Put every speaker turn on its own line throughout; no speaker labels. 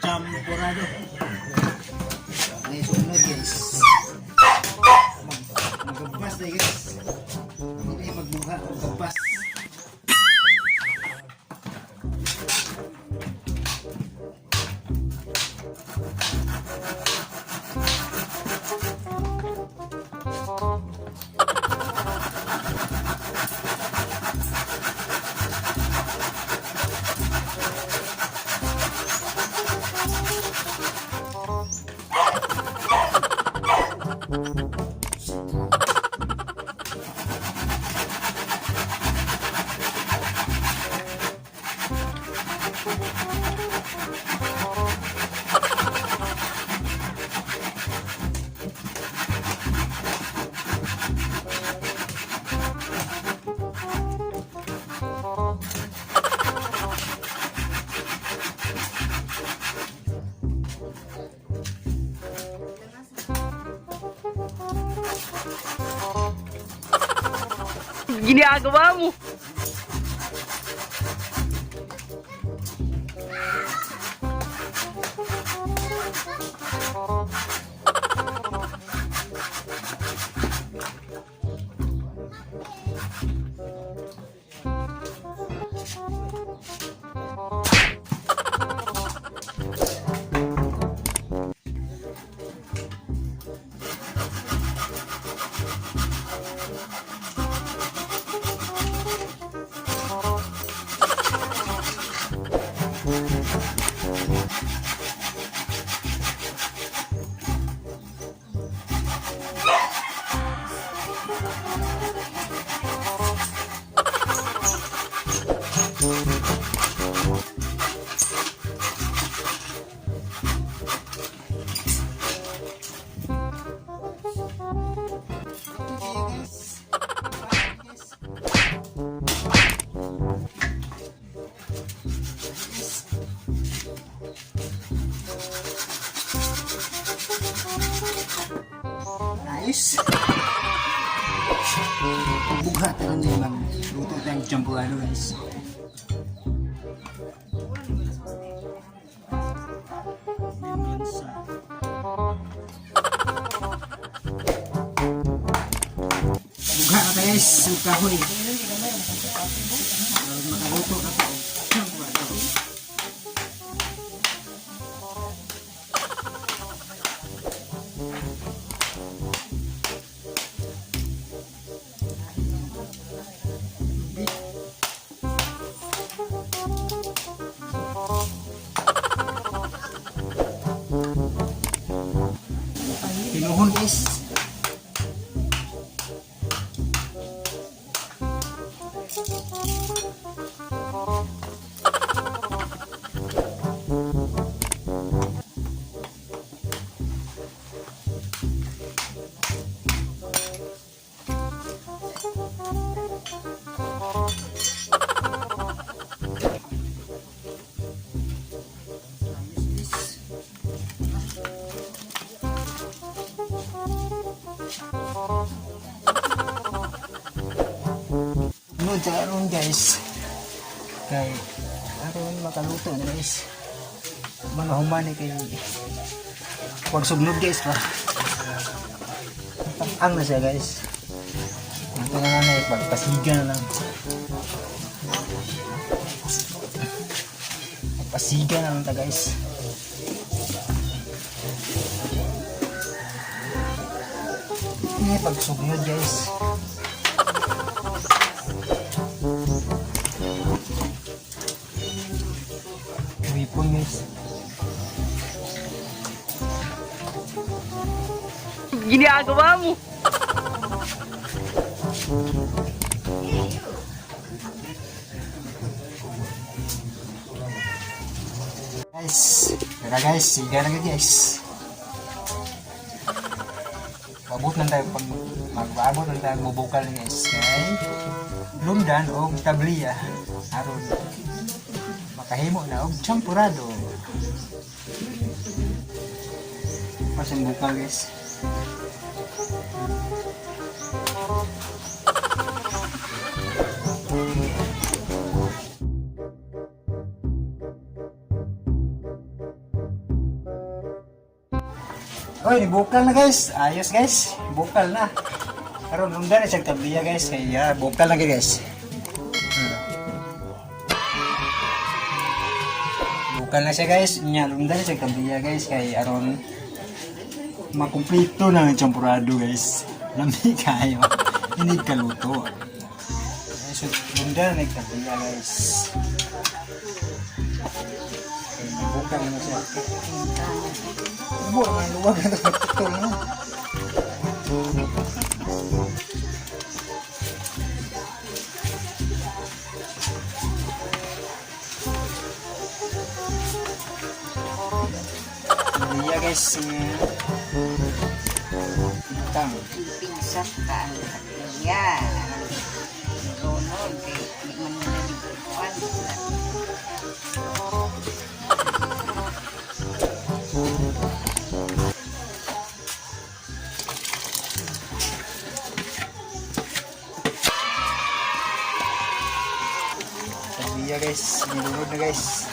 Champurado. May sunod, guys. Magabas na, guys. Hindi magbuha, magabas.
Ginagawa mo.
Guys. Guys. Ayos. Bugha taron din mag luto tayong champurado, guys. Sa Bugha ka, guys, ug kahoy. Aron makaluto ka pa og champurado. Pinuhon, guys. Ayos, guys. Sunod sa aron, guys. Kay aron makaluto na, guys. Mga human ni kay pag sugnod, guys, ba. Ang na siya, guys. Ito na lang eh, pagpasiga na lang. Pagpasiga na lang ta, guys. Eh, pagsugnod, guys. Wipon, guys.
Ginagawa mo.
Guys, tara guys, siga na guys. Mabot lang tayo pag mag-abot lang tayo mubukal, guys, kay lundan og tabliya aron makahimo na og champurado. Pasang bukal, guys. Oy, bukal na, guys. Ayos, guys. Bukal na. Karon lundan na siyang tabliya, guys. Kaya bukal na guys. Bukal na siya, guys. Nya lundan na siyang tabliya, guys, kay aron makumpleto na ang champurado, guys. Lami kayo. Hindi kaluto. So, lundan na nagtabliya, guys. Kay bukal na siya. Buwa man luwag na ito. Putol na. Iya, guys, tang.
Pinsat ka ang iya. Ronald, kay di man nila nagkuhan.
Iya, guys, nilunod na, guys.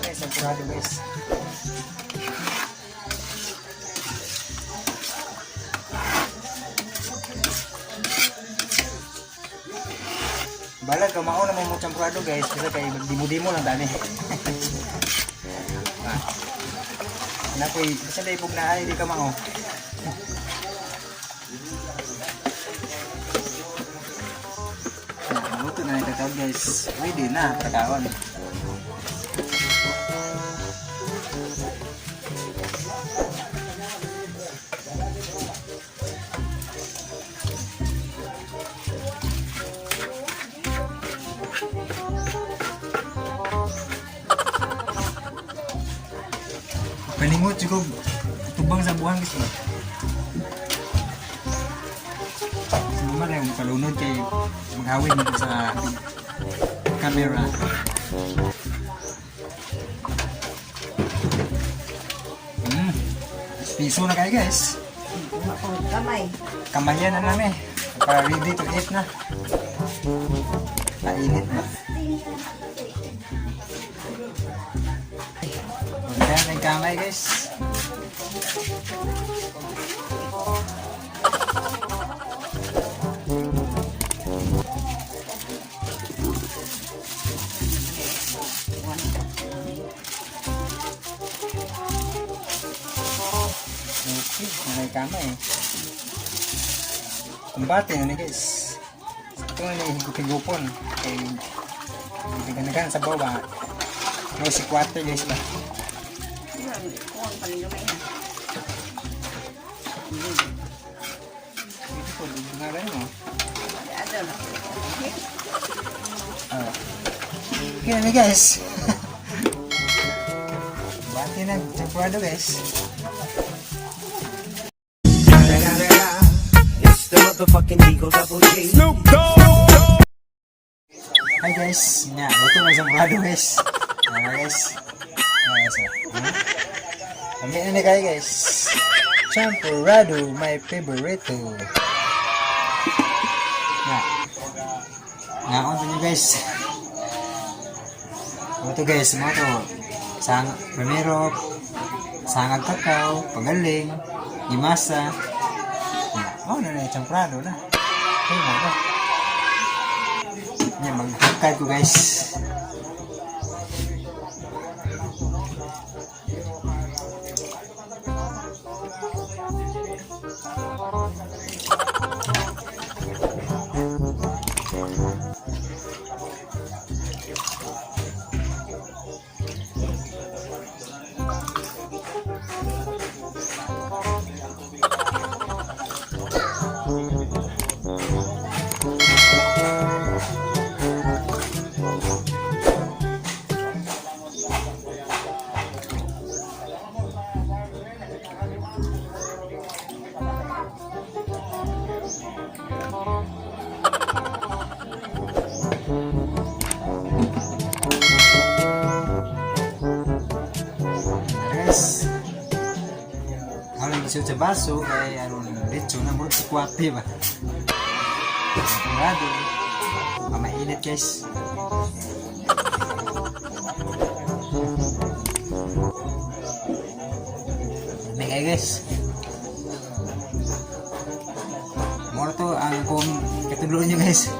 Guys, sampurado, guys. Balag ka mauna mo mo champurado, guys, kasi kay dimo-dimo lang dani. Ah. Nakoy, bisa dai pug na ay di ka mao. Luto na yung kakao, guys. Ready na, pagkaon. Paningot siguro tubang sa buhang, guys ba? Si mama na yung palunod kay maghawin mo sa camera. Piso na kayo, guys.
Ako kamay.
Kamayan na namin. Para ready to eat na. Painit na. Punta na yung kamay, guys. Okay, na yung kamay. Kumbate na ni, guys. Ito na ni higupigupon. Kay naganagan sa bawa. No, si kwate, guys ba.
Kuhan pa rin gamay na.
Dito po, nga mo.
Ano na.
Ah. Okay na ni, guys. Kumbate na, champurado, guys.
It's the motherfucking Eagle Double G.
Hi, guys, nga, luto na champurado, guys. Ah, guys. Ah, guys. Ah. Kami na ni kayo, guys. Champurado, my favorite. Nga. Nga, on nyo, guys. Mga to, guys, mga to. Sang, primero, sangag kakao, pagaling, gimasa. Nga, oh, na na, champurado na. Okay, mga to. Nga, maghakay ko, guys. Guys. Ako lang isuot sa baso kay aron diretso na murag sikwate ba. Sigurado. Pamainit, guys. guys. Mao to ang akong katudloon nyo, guys. Yeah.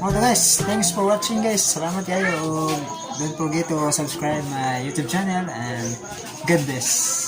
Mao to, guys. Thanks for watching, guys. Salamat kayo. Don't forget to subscribe my YouTube channel and God bless.